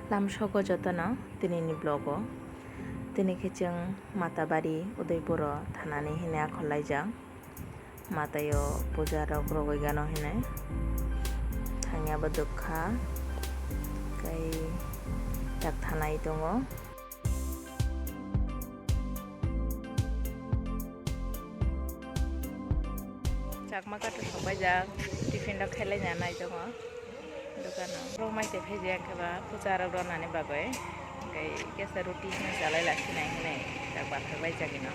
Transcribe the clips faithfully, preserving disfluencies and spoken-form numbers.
Lamsogo jotono tinini vlogo. Tini khe chwng Matabari Udaipuro thanani hwnwi akhor laijak. Mataio puja rok rogwi gano hinwi. Thangya bo dukha. Tei tak thanai tongo. Chakma kato sokpaijak, tiffin rok khailai na nai tongo dukano. Borok mai se phaijak khe ba puja rok rwnani bagwi. Tei kesa ruti hinwi chalai lasinai hinwi tak bathak laijak ino.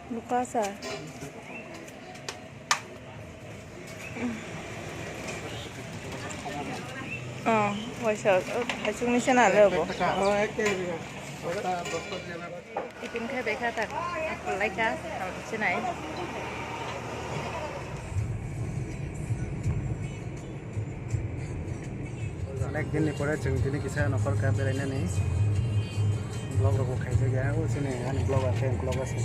Buka sa. Oh, waisa, oh, haisungni se na le bo. Tiffin khai bai kha tak, akhol lai kha, sinai. Onek din ni pore chwng tini kisa nokhor ka berainani vlog rok bo khaijak ya, o chini ani vlog asai vlog asai.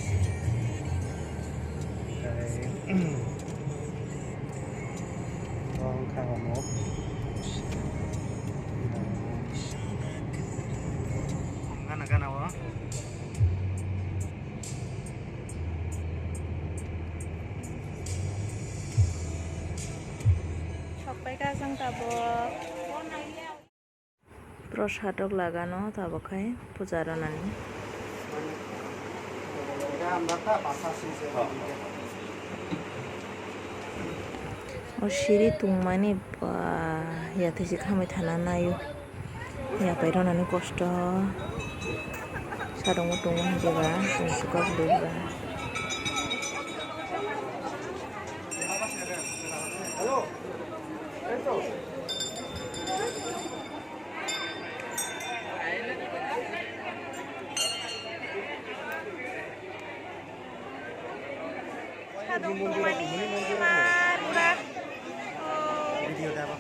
Tei, o wngkha o nok. Gana gana o. Sokpai ka chwng tabuk. Prosad rok lagano tabuk khai puja rwnani. O siri tongmani ba yathai se khamwi thana naio. Yapai rwnani kosto. Sadongo tongo hinkhe ba chwng swkak bwrwi ba. Video da ba.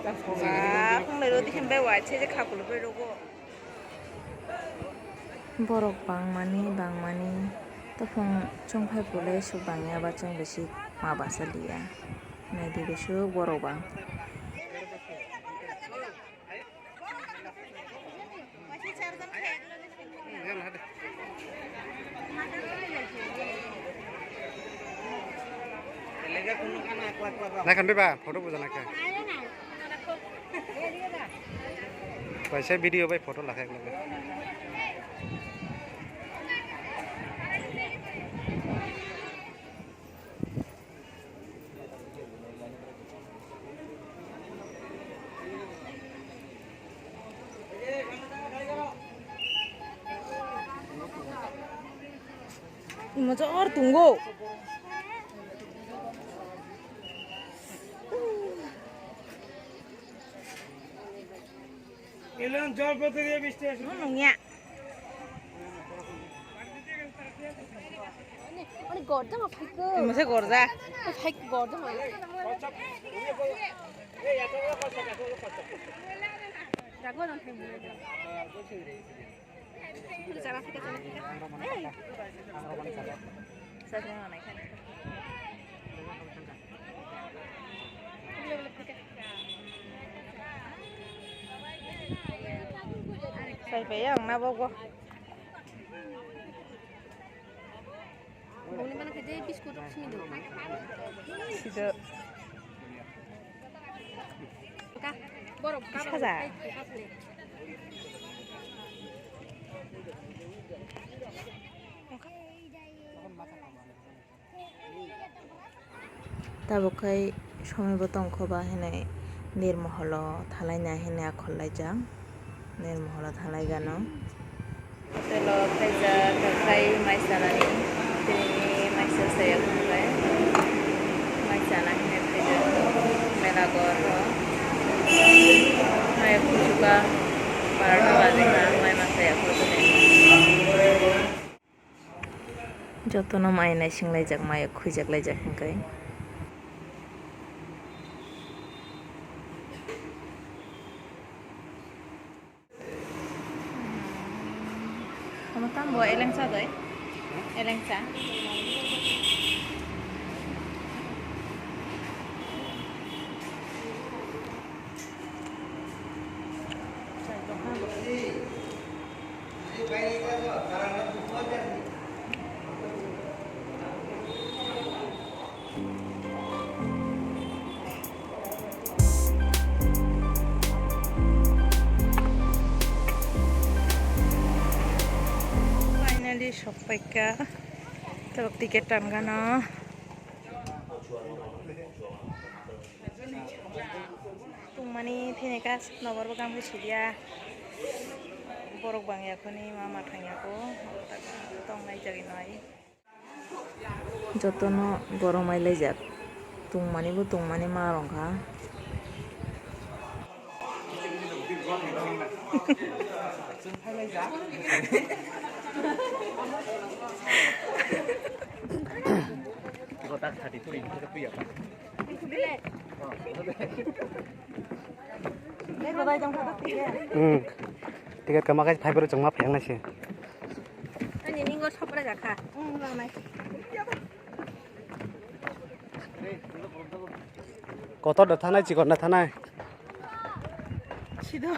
Ba, phung lai rodi hembai wai se je khakulu bai rogo. Borok bangmani, bangmani, topung chwng phai pulai swk bangya ba chwng bisi ma basa liya. Naidi bisi borok bang. Naikhan beba, photo buja naikha. Kaisa video bai photo lakha ekloge. Imo cha or tungo. Elon jol bote diye biste. Nungya. Ani gorda ma phaikho. Masa gorda. Phaikho gorda ma. Jago nang thai mule. Jaga thika, jaga thika. Ei. Sai payang na bogo. Bongni mana khe je biscuit rok simi do. Sido. Ka, borok ka. Saja. Tabuk khai somoi bo tongkho ba hinwi nirmoholo thalaina hinwi akhol laijak. Nirmoholo thalai gano. Hotelo phaijak, khai mai chanani. Tini mai cha saya kho khai. Mai chana hinwi phaijak. Mela gor o. Mai kuchuka. Barota baje kha, mai ma saya kho tini. Jotono mai naising laijak, mai khuijak laijak hwnkhe. Omo tamo bo elengsa doi? Elengsa. Finally sokpaikha. Tabuk ticket tangano. Tungmani thini ka nokbar bo gam khe siliya. Borok bangya khoni ma ma thangya ko. Tong nai jagwi nai. Jotono goromai laijak. Tungmani bo tungmani ma rwngkha. Hmm. Ticket kama kai phai boro chwngma phai nai se. Ani ningo sopra jakha. Hmm, langnai. Kotor da thanai, chikon da thanai. Sido.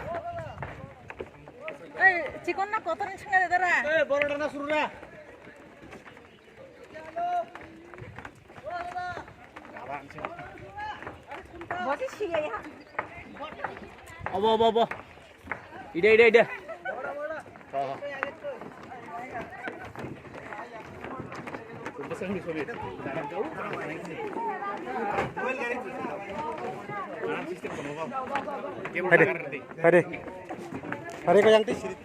Ei, chikon na kotor ni singa de dara. Ei, boro da na suru da. Obo, obo, obo. Ide, ide, ide. Hadi, hadi. Hadi ko yang ti siri.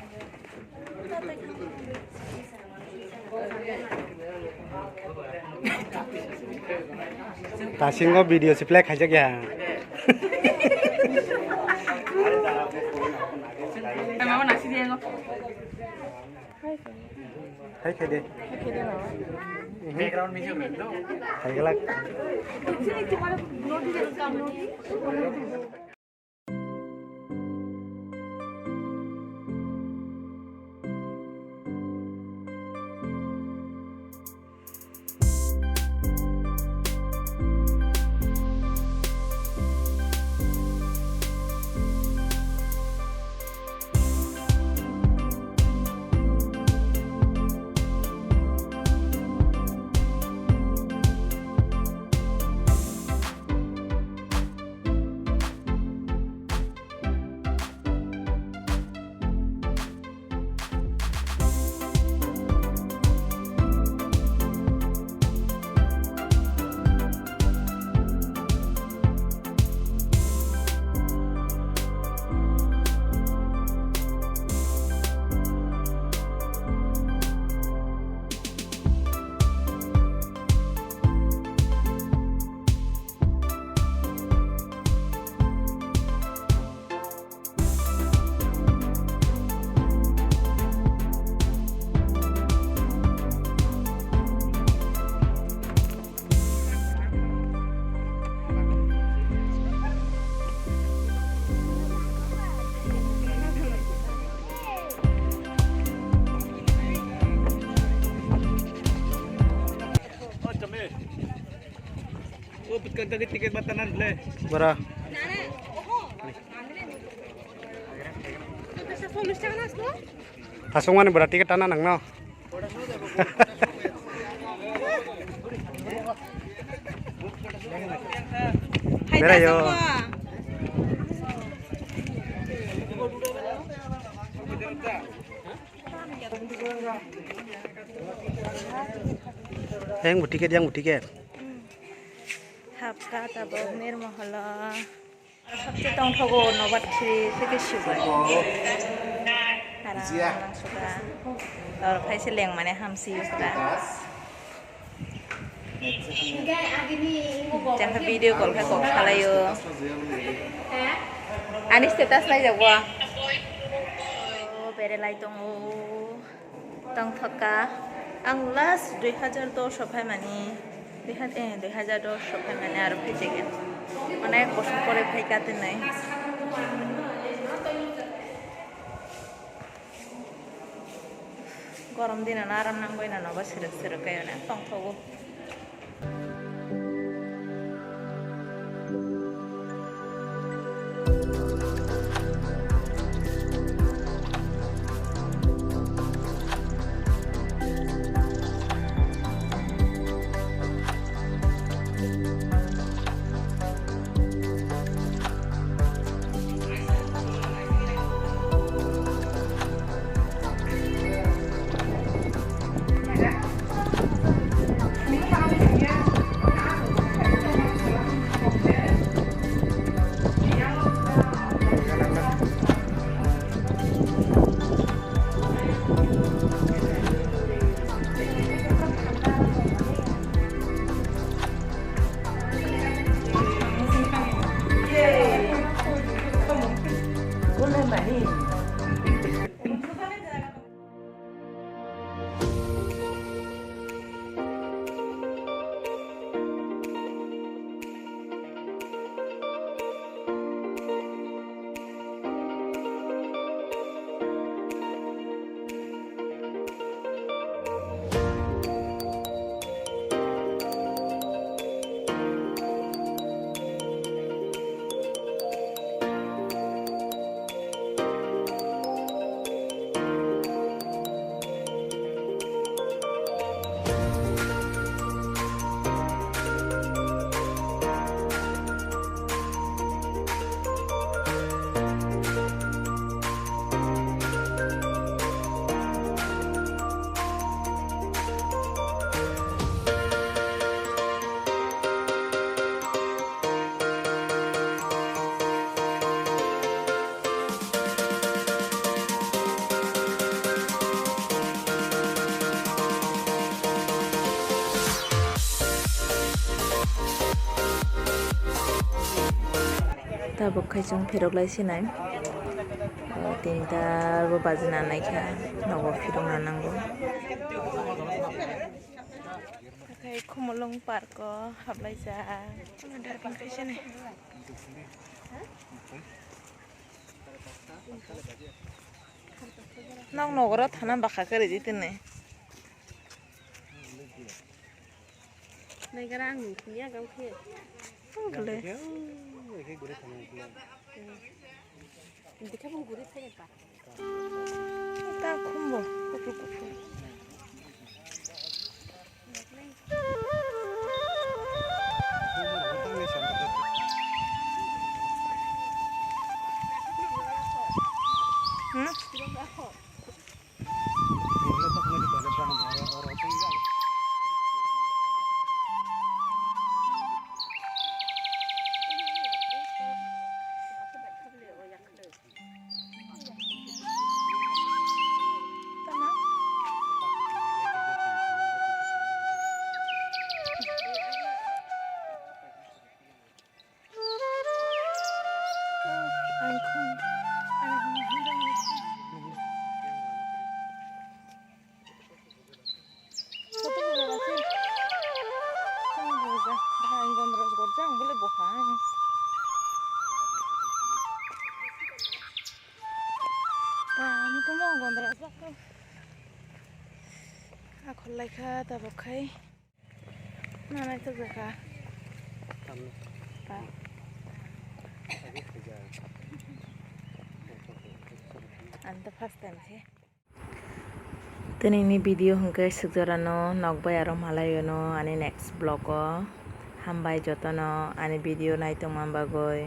Tasingo video si play khaijak ya. Hai khai de. Background music. Khai glak. O, bukan tadi tiket batanan, ble. Bara. Tasung mani bara tiket tana nang no. Bera yo. Yang bu tiket, yang bu tiket. Hapka tabok Nirmahal o. Sabse tongthogo nobar thwi se ke sibai. Haram nangsuka. Tor phai se leng mane hamsi yuka. Jang khe video call khe kok salaio. Ani status nai jago. O bere lai tongo. Tongthokka. Ang last dui hajar dos o phaimani, dui hajar, eh, dui hajar dos o phaimani aro phaijagan. Onek bosor pore phaikha tini. Gorom dinano aram nangbainano ba sirwk sirwk khe onek tongthogo. Tabuk khai chwng phirok lai sinai. O, tinta bo bajina naikha, nogo phirokna nango. Hathai Khumulwng park o haplaijak. Darkon khai sinai. Nok nogoro thana bakha kwrwi di tini. Naigara ang nung thumya gam khe. Bole. Bikha bung guri thai pa. Ta khumbo kuphur kuphur. Hmm? Akhol laikha tabuk khai. Nanai to jaka. Tamni. Ang to first time se. Tini ni video hwnkhe swkjorano nokbai aro malayono ani next vlog o. Hambai jotono ani video naitongma bagwi.